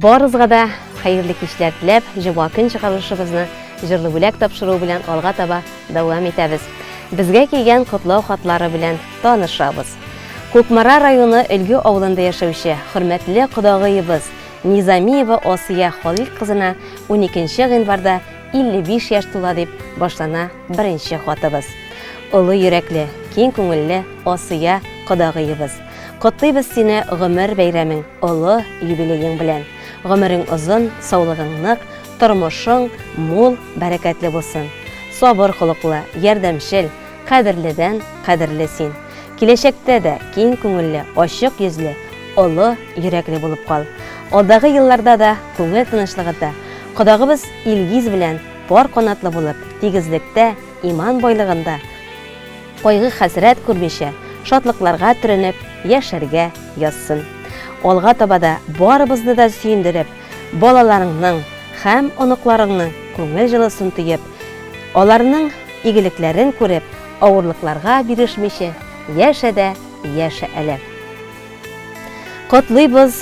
Барыгызга да хәерле кичләр теләп, җомга көн чыгарылышыбызны җырлы бүләк тапшыруы белән алга таба дәвам итәбез. Безгә килгән котлау хатлары белән танышабыз. Кукмара районы Өлге авылында яшәүче хөрмәтле кодагыебыз Низамиева Асия Халил кызына 12 гыйнварда 55 яшь тула дип башлана беренче хатыбыз. Олы йөрәкле, киң күңелле Асия кодагыебыз. Котлыйбыз сине гомер бәйрәмең, олы юбилеең белән. Гомерең озын, саулыгың нык, тормышың мул, бәрәкәтле булсын. Сабыр холыклы, ярдәмчел, кадерледән кадерле син. Киләчәктә дә киң күңелле, ачык йөзле, олы йөрәкле булып кал. Алдагы елларда да күңел тынычлыгында, кодагыбыз Илгиз белән пар канатлы булып, тигезлектә, иман байлыгында, кайгы-хәсрәт күрмичә, шатлыкларга төренеп яшәргә язсын. Алга таба да барыбызны да сөендереп, балаларыңның һәм оныкларыңның күңел җылысын тоеп, аларның игелекләрен күреп, авырлыкларга бирешмичә яшә дә яшә әле. Котлыйбыз,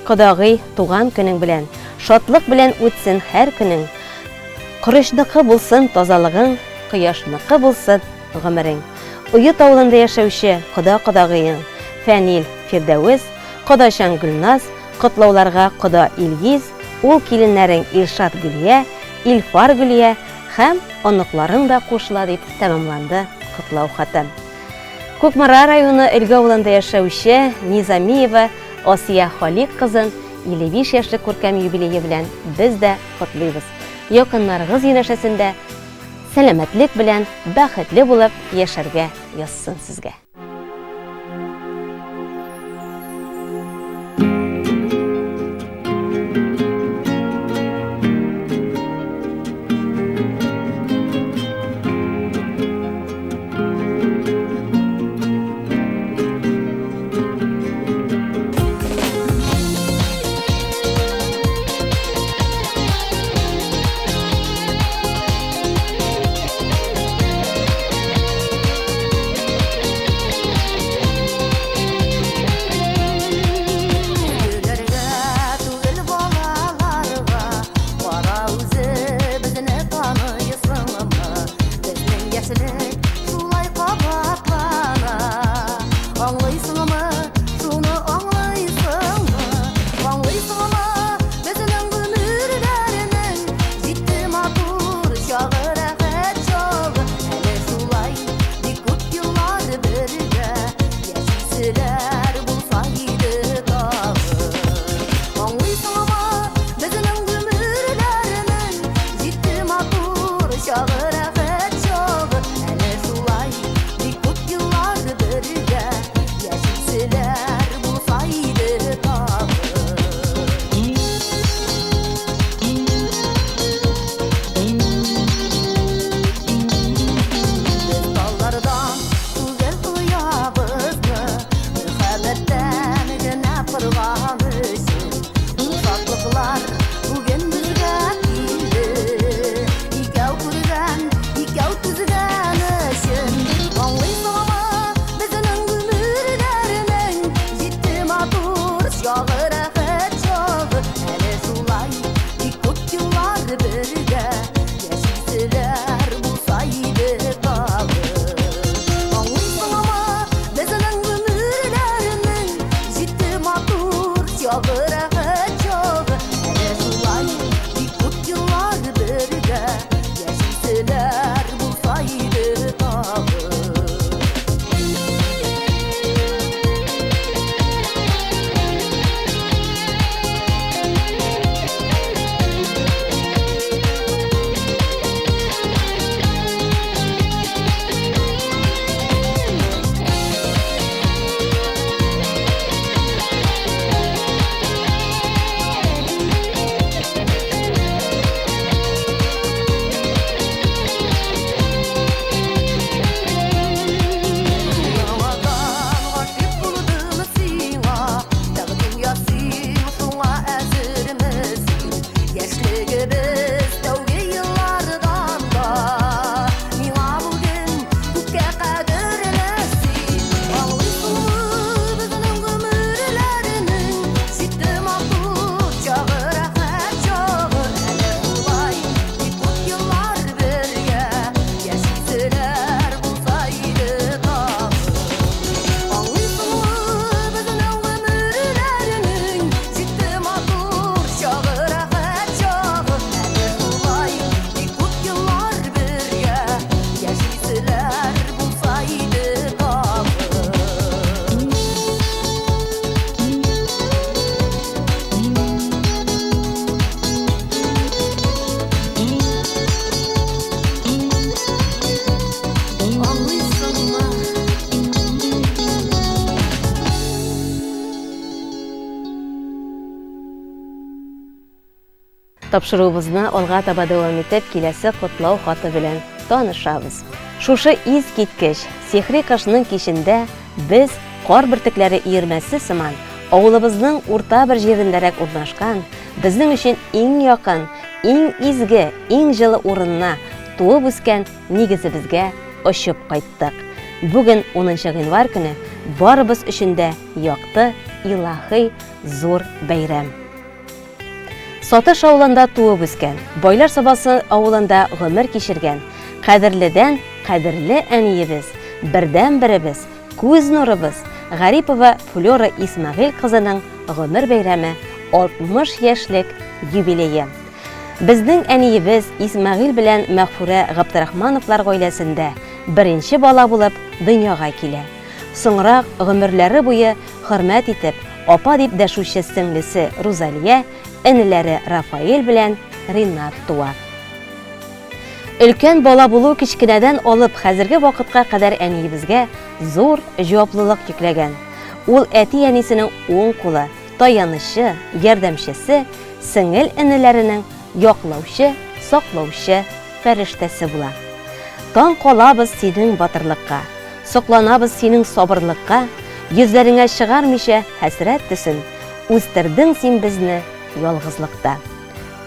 кодагый, туган көнең белән! Шатлык белән үтсен һәр көнең! Корычныкы булсын тазалыгың, кояшныкы булсын гомерең! Оет авылында яшәүче кода-кодагыең Фәнил, Фирдәвес, кодачаң Гөлназ, котлауларга кода Илгиз, ул киленнәрең Илшат Гөлия, Илфар Гөлия һәм оныкларың да кушыла дип тәмамланды котлау хаты. Кукмара районы Өлге авылында яшәүче Низамиева Асия Халик кызын 55 яшьлек күркәм юбилее белән без дә котлыйбыз. Якыннарыгыз янәшәсендә сәламәтлек белән бәхетле булып яшәргә язсын сезгә. Тапшыруыбызны алга таба дәвам итеп, киләсе котлау хаты белән танышабыз. Шушы искиткеч, сихри кышның кичендә без, кар бөртекләре өермәсе сыман, авылыбызның урта бер җирендәрәк урнашкан, безнең өчен иң якын, иң изге, иң җылы урынына, туып үскән нигезебезгә очып кайттык. Бүген, унынчы гыйнвар көне, барыбыз өчен дә якты, илаһи, зур бәйрәм. Сатыш авылында туып үскән, Байлар Сабасы авылында гомер кичергән, кадерледән кадерле әниебез, бердәнберебез, күз нурыбыз Гарипова Флера Исмәгыйль кызының гомер бәйрәме, 60 яшьлек юбилее. Безнең әниебез Исмәгыйль белән Мәгъфүрә Габдрахмановлар гаиләсендә беренче бала булып дөньяга килә. Соңрак гомерләре буе хөрмәт итеп, апа дип дәшүче сеңлесе Рузалия, энеләре Рафаэль белән Ринат туа. Өлкән бала булу кечкенәдән алып хәзерге вакытка кадәр әниебезгә зур җаваплылык йөкләгән. Ул әти-әнисенең уң кулы, таянычы, ярдәмчесе, сеңел-энеләренең яклаучы, саклаучы фәрештәсе була. Таң калабыз синең батырлыкка, Сокланабыз синең сабырлыкка, Йөзләреңә чыгармыйча хәсрәт төсен, Үстердең син безне ялгызлыкта.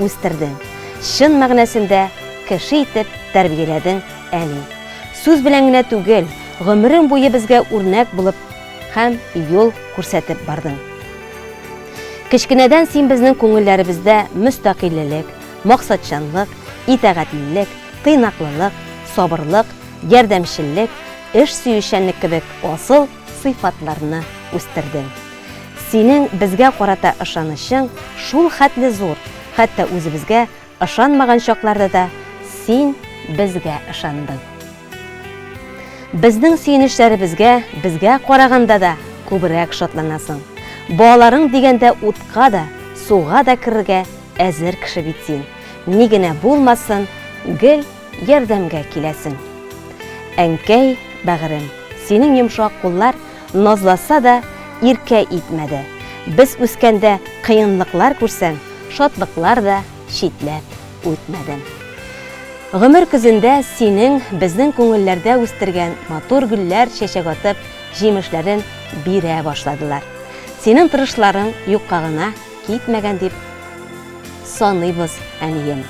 Үстердең. Чын мәгънәсендә кеше итеп тәрбияләдең, әни. Сүз белән генә түгел, гомерең буе безгә үрнәк булып һәм юл күрсәтеп бардың. Кечкенәдән син безнең күңелләребездә мөстәкыйльлелек, максатчанлык, итагатьлелек, тыйнаклылык, сабырлык, ярдәмчеллек, эш сөючәнлек кебек асыл сыйфатларны үстердең. Синең безгә карата ышанычың шул хәтле зур, хәтта үзебезгә ышанмаган чакларда да син безгә ышандың. Безнең сөенечләребезгә безгә караганда да күбрәк шатланасың. Балаларың дигәндә утка да, суга да керергә әзер кеше бит син. Ни генә булмасын, гел ярдәмгә киләсең. Әнкәй, бәгырем, синең йомшак куллар назласа да, иркә итмәде. Без үскәндә кыенлыклар күрсәң, шатлыклар да читләп үтмәде. Гомер көзендә синең безнең күңелләрдә үстергән матур гөлләр чәчәк атып, җимешләрен бирә башладылар. Синең тырышларың юкка гына китмәгән дип саныйбыз, әнием.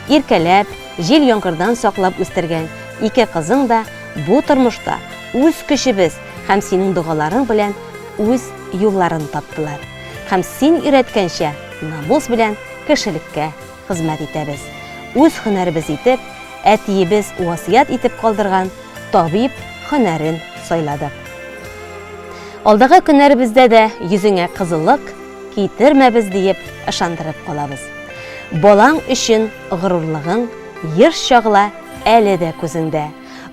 Иркәләп, җил-яңгырдан саклап үстергән ике кызың да бу тормышта үз көчебез һәм синең догаларың белән үз юлларын таптылар. Һәм син өйрәткәнчә намус белән кешелеккә хезмәт итәбез. Үз һөнәребез итеп, әтиебез васыять итеп калдырган табиб һөнәрен сайладык. Алдагы көннәребездә дә йөзеңә кызыллык китермәбез диеп ышандырып калабыз. Балаң өчен горурлыгың еш чагыла әле дә күзеңдә.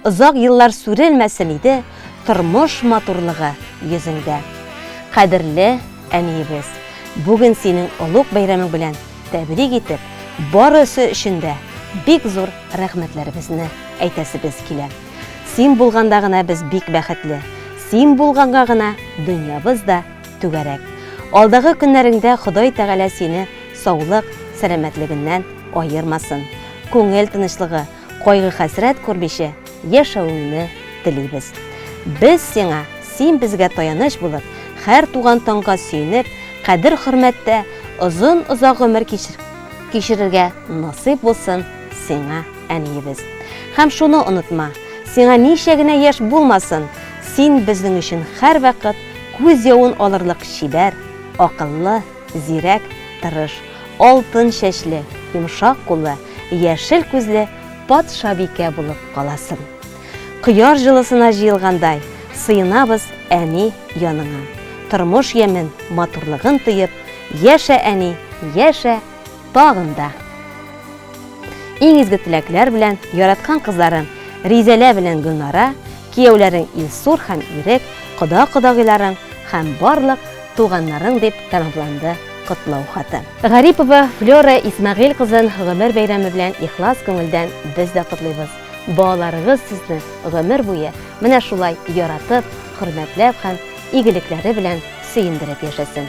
Озак еллар сүрелмәсен иде тормыш матурлыгы йөзеңдә. Кадерле әниебез, бүген синең олуг бәйрәмең белән тәбрик итеп, барысы өчен дә бик зур рәхмәтләребезне әйтәсебез килә. Син булганда гына без бик бәхетле, син булганга гына дөньябыз да түгәрәк. Алдагы көннәреңдә Ходай Тәгалә сине саулык, сәламәтлегеннән аермасын. Күңел тынычлыгы, кайгы-хәсрәт күрмичә яшәвеңне телибез. Без сиңа, син безгә таяныч булып, һәр туган таңга сөенеп, кадер-хөрмәттә озын-озак гомер кичерергә насыйп булсын сиңа, әниебез. Һәм шуны онытма, сиңа ничә генә яшь булмасын, син безнең өчен һәрвакыт күз явын алырлык чибәр, акыллы, зирәк, тырыш, алтын чәчле, йомшак куллы, яшел күзле патшабикә булып каласың. Кояш җылысына җыелгандай, сыенабыз әни яныңа. Тормыш ямен, матурлыгын тоеп, яшә, әни, яшә тагын да! Иң изге теләкләр белән яраткан кызларың Ризәлә белән Гөлнара, кияүләрең Илсур һәм Ирек, кода-кодагыйларың һәм барлык туганнарың дип тәмамланды котлау хаты. Гарипова Флера Исмәгыйль кызын гомер бәйрәме белән ихлас күңелдән без дә котлыйбыз. Балаларыгыз сезне гомер буе менә шулай яратып, хөрмәтләп һәм игелекләре белән сөендереп яшәсен.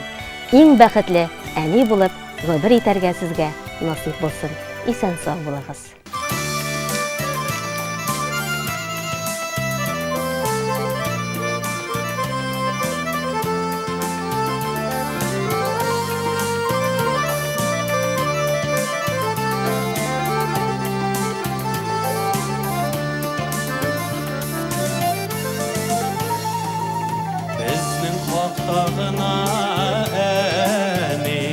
Иң бәхетле әни булып гомер итәргә сезгә. насыйп булсын. Исән-сау булыгыз. Безнең хакта гына әни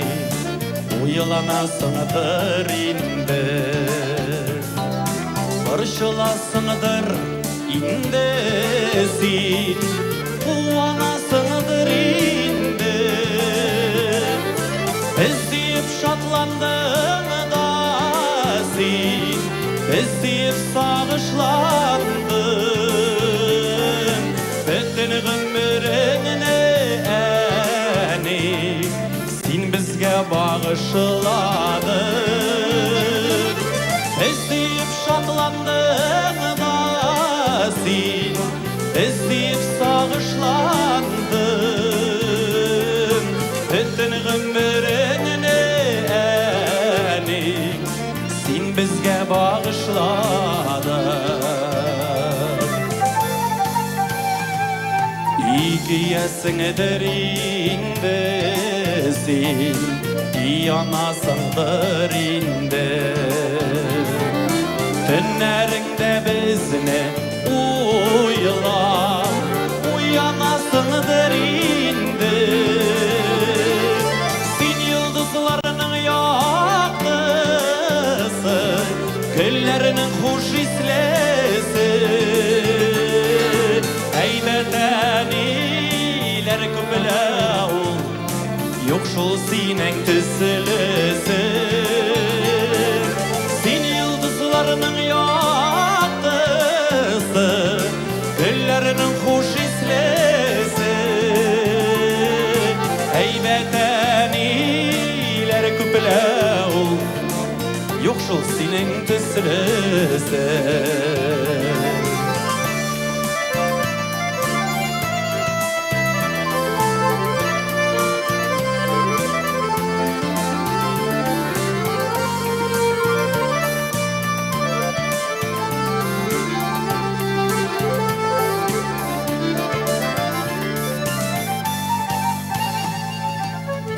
Уйланасыңдыр инде Борчыласыңдыр инде син Куанасыңдыр инде Без диеп шатландың да син Без диеп сагышландың Бөтен гомереңне әни Син безгә багышладың. Без диеп шатландың да син, без диеп сагышландың. Бөтен гомереңне әни, син безгә багышладың. Икеясеңдер инде син, янасыңдыр инде. Төннәреңдә безне уйлап, уянасыңдыр инде. Син йолдызларның яктысы, көлләрнең хуш ислесе. Әйбәт әниләр күплә ул, юк шул синең төслесе. Син йолдызларның яктысы, гөлләрнең хуш ислесе. Әйбәт әниләр күплә ул, юк шул синең төслесе.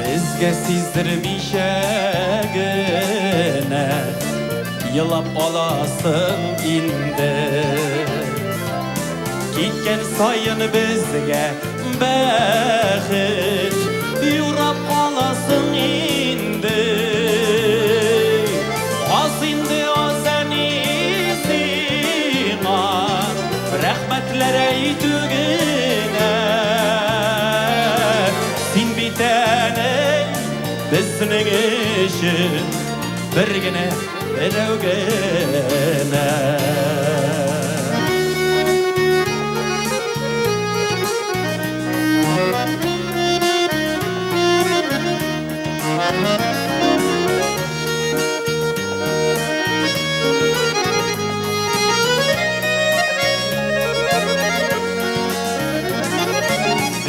Безгә сиздермичә генә елап аласың инде. Киткән саен безгә бәхет юрап аласың инде. Аз инде аз әни сиңа рәхмәтләр әйтү генә. Син бит әни безнең өчен бер генә берәү генә.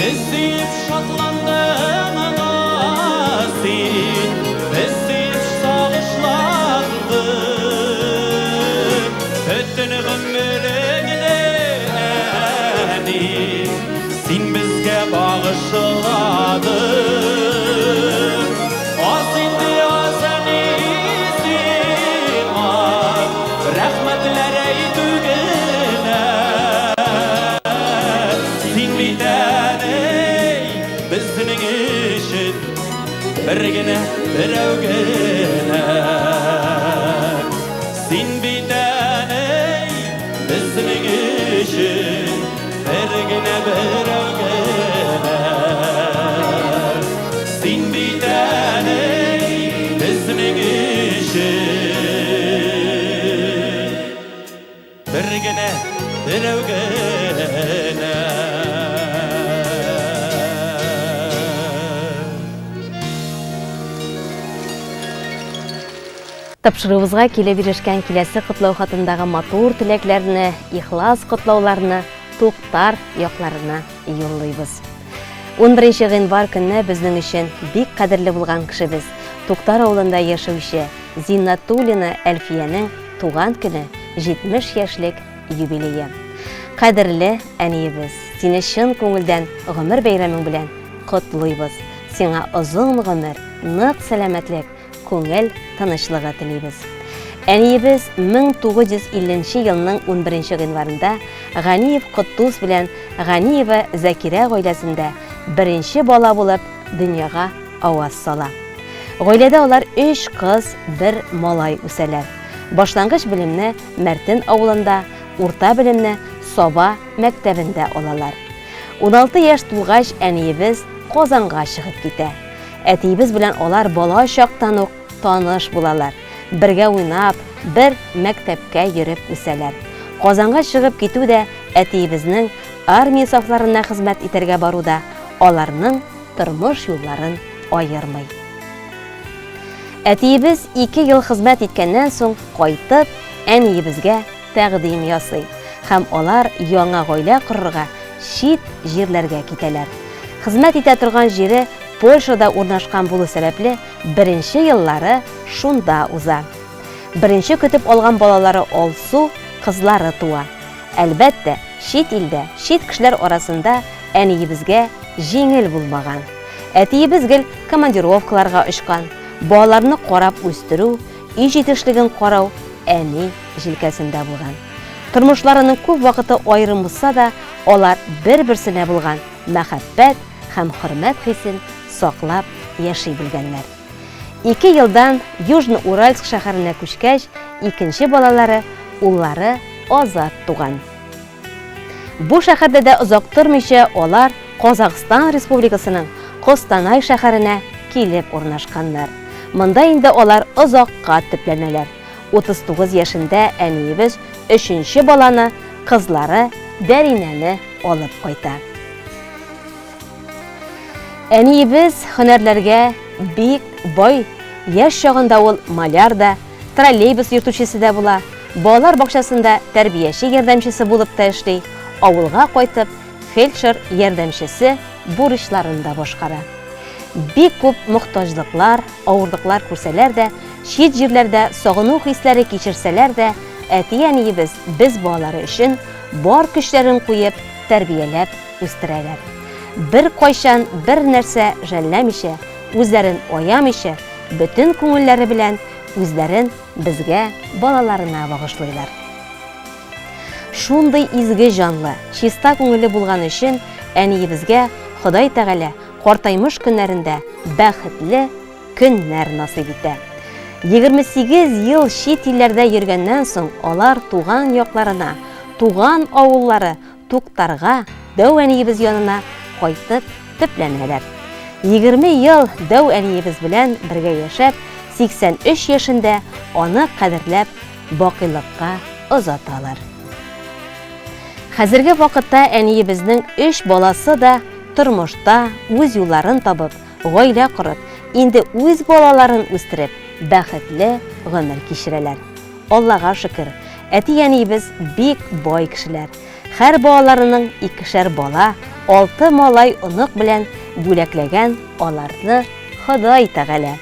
Без диеп шатландың да син, без диеп сагышландың. Бөтен гомереңне әни, син безгә багышладың. Аз инде аз әни сиңа, рәхмәтләр әйтү генә. Син бит әни безнең өчен бер генә берәү генә. Син бит әни безнең өчен бер генә берәү генә. Син бит әни безнең өчен бер генә берәү генә. Тапшыруыбызга килеп ирешкән киләсе котлау хатындагы матур теләкләрне, ихлас котлауларны Туктар якларына юллыйбыз. 11 гыйнвар көнне безнең өчен бик кадерле булган кешебез, Туктар авылында яшәүче Зиннатуллина Әлфиянең туган көне, 70 яшьлек юбилее. Кадерле әниебез, сине чын күңелдән гомер бәйрәмең белән котлыйбыз. Сиңа озын гомер, нык сәламәтлек, күңел тынычлыгы телибез. Әниебез 1950 елның 11 гыйнварында Ганиев Котдус белән Ганиева Зәкирә гаиләсендә беренче бала булып дөньяга аваз сала. Гаиләдә алар өч кыз, бер малай үсәләр. Башлангыч белемне Мәртен авылында, урта белемне Саба мәктәбендә алалар. 16 яшь тулгач әниебез Казанга чыгып китә. Әтиебез белән алар бала чактан ук таныш булалар. Бергә уйнап, бер мәктәпкә йөреп үсәләр. Казанга чыгып китү дә, әтиебезнең армия сафларына хезмәт итәргә бару да аларның тормыш юлларын аермый. Әтиебез ике ел хезмәт иткәннән соң кайтып, әниебезгә тәкъдим ясый һәм алар яңа гаилә корырга чит җирләргә китәләр. Хезмәт итә торган җире Польшада урнашкан булу сәбәпле, беренче еллары шунда уза. Беренче көтеп алган балалары Алсу, кызлары туа. Әлбәттә, чит илдә, чит кешеләр арасында әниебезгә җиңел булмаган. Әтиебез гел командировкаларга очкан, балаларны карап үстерү, өй җитешлеген карау әни җилкәсендә булган. Тормышларының күп вакыты аерым булса да, алар бер-берсенә булган мәхәббәт һәм хөрмәт хисен саклап яши белгәннәр. Ике елдан Южноуральск шәһәренә күчкәч, икенче балалары, уллары Азат туган. Бу шәһәрдә дә озак тормыйча, алар Казахстан Республикасының Костанай шәһәренә килеп урнашканнар. Монда инде алар озакка төпләнәләр. 39 яшендә әниебез өченче баланы, кызлары Дәринәне алып кайта. Әниебез һөнәрләргә бик бай. Яшь чагында ул маляр да, троллейбус йөртүчесе дә була, балалар бакчасында тәрбияче ярдәмчесе булып та эшли, авылга кайтып, фельдшер ярдәмчесе бурычларын да башкара. Бик күп мохтаҗлыклар, авырлыклар күрсәләр дә, чит җирләрдә сагыну хисләре кичерсәләр дә, әти-әниебез без балалары өчен бар көчләрен куеп, тәрбияләп үстерәләр. Беркайчан бер нәрсә жәлләмичә, үзләрен аямыйча, бөтен күңелләре белән үзләрен безгә, балаларына багышлыйлар. Шундый изге җанлы, чиста күңелле булган өчен әниебезгә Ходай Тәгалә картаймыш көннәрендә бәхетле көннәр насыйп итә. 28 ел чит илләрдә йөргәннән соң алар туган якларына, туган авыллары Туктарга, дәү әниебез янына кайтып төпләнәләр. 20 ел дәү әниебез белән бергә яшәп, 83 яшендә аны кадерләп бакыйлыкка озаталар. Хәзерге вакытта әниебезнең өч баласы да тормышта үз юлларын табып, гаилә корып, инде үз балаларын үстереп, бәхетле гомер кичерәләр. Аллага шөкер, әти-әниебез бик бай кешеләр. Һәр балаларының икешәр бала, алты малай-онык белән бүләкләгән аларны Ходай Тәгалә.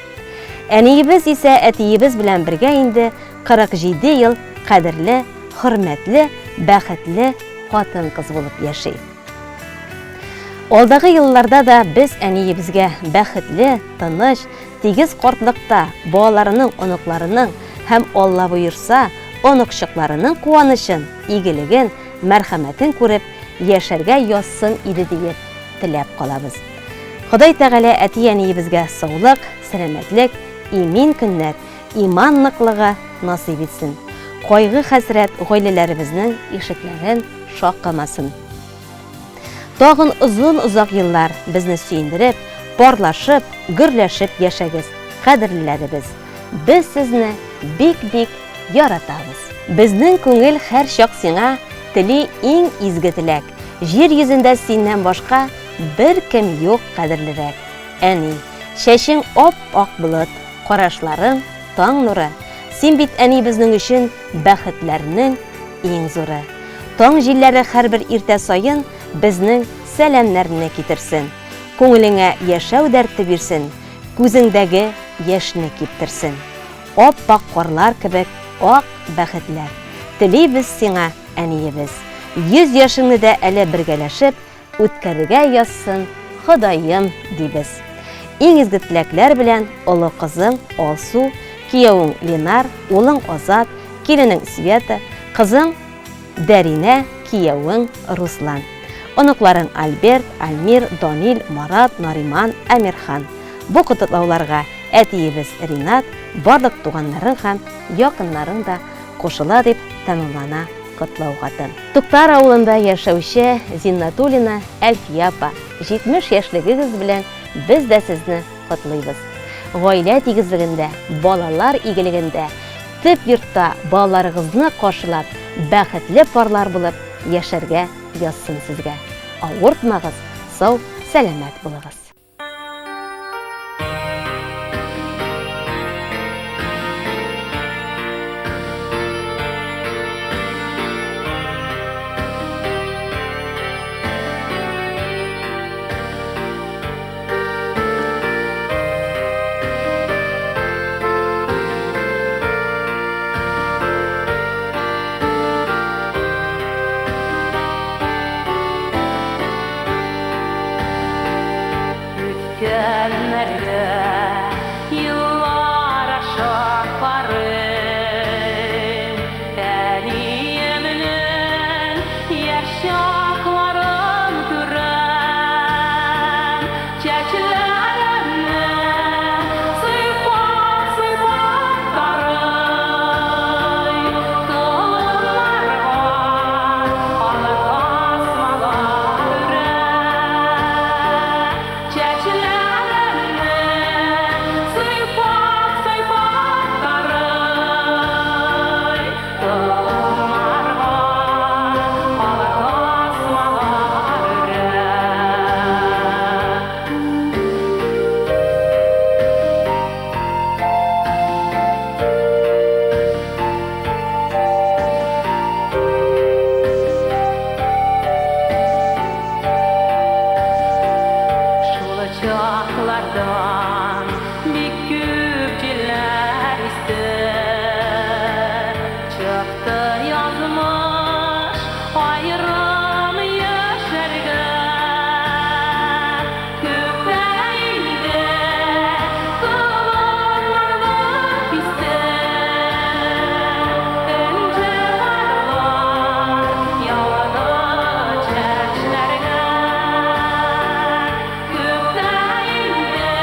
Әниебез исә әтиебез белән бергә инде 47 ел кадерле, хөрмәтле, бәхетле хатын-кыз булып яши. Алдагы елларда да без әниебезгә бәхетле, тыныч, тигез картлыкта балаларының, оныкларының һәм, Алла боерса, оныкчыкларының куанычын, игелеген, мәрхәмәтен күреп яшәргә язсын иде диеп теләп калабыз. Ходай Тәгалә әти-әниебезгә саулык, сәламәтлек, имин көннәр, иман ныклыгы насыйп итсен. Кайгы-хәсрәт гаиләләребезнең ишекләрен шакымасын. Тагын озын-озак еллар безне сөендереп, парлашып, гөрләшеп яшәгез, кадерлеләребез! Без сезне бик-бик яратабыз! Безнең күңел һәрчак сиңа тели иң изге теләк, Җир йөзендә синнән башка беркем юк кадерлерәк. Әни, чәчең ап-ак болыт, карашларың, таң нуры, Син бит, әни, безнең өчен бәхетләрнең иң зуры. Таң җилләре һәрбер иртә саен безнең сәламнәрне китерсен. Күңелеңә яшәү дәрте бирсен, күзеңдәге яшьне киптерсен. Ап-ак карлар кебек ак бәхетләр телибез сиңа, әниебез. 100 яшеңне дә әле бергәләшеп үткәрергә язсын, Ходаем, дибез. Иң изге теләкләр белән олы кызың Алсу, киявең Ленар, улың Азат, киленең Света, кызың Дәринә, киявең Руслан. Оныкларың Альберт, Альмир, Данил, Марат, Нариман, Әмирхан. Бу котлауларга әтиебез Ринат, барлык туганнарың һәм якыннарың да кушыла дип тәмамлана котлау хаты. Туктар авылында яшәүче Зиннатуллина Әлфия апа, 70 яшьлегегез белән без дә сезне котлыйбыз. Гаилә тигезлегендә, балалар игелегендә, төп йортта балаларыгызны каршылап, бәхетле парлар булып яшәргә язсын сезгә. Авыртмагыз, сау, сәламәт булыгыз. Үткәннәргә еллар аша карыйм, Әниемнең яшь чакларын күрәм. Чәчләремне сыйпап-сыйпап тарый, Толымнарга аны тасмалар үрә. Чәчләремне сыйпап-сыйпап тарый, Толымнарга аны тасмалар үрә. Шул чаклардан бик күп җилләр исте. Чыкты язмыш аерым яшәргә. Күптә инде колыннарны кисте. Энҗе карлар яуды чәчләргә. Күптә инде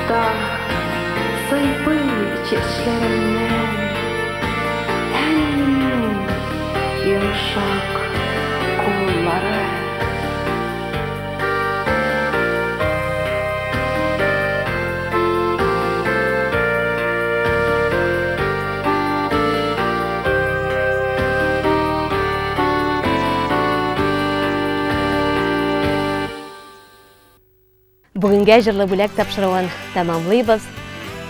тота, сыйпый чәчләремнән. Әниемнең йомшак куллары. Бүгенгә җырлы бүләк тапшыруын тәмамлыйбыз.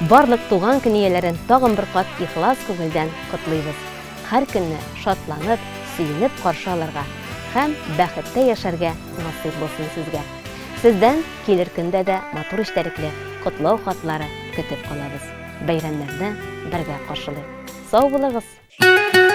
Барлык туган көн ияләрен тагын бер кат ихлас күңелдән котлыйбыз. Һәр көнне шатланып, сөенеп каршы алырга һәм бәхеттә яшәргә насыйп булсын сезгә. Сездән килер көндә дә матур эчтәлекле котлау хатлары көтеп калабыз. Бәйрәмнәрне бергә каршылыйк. Сау булыгыз!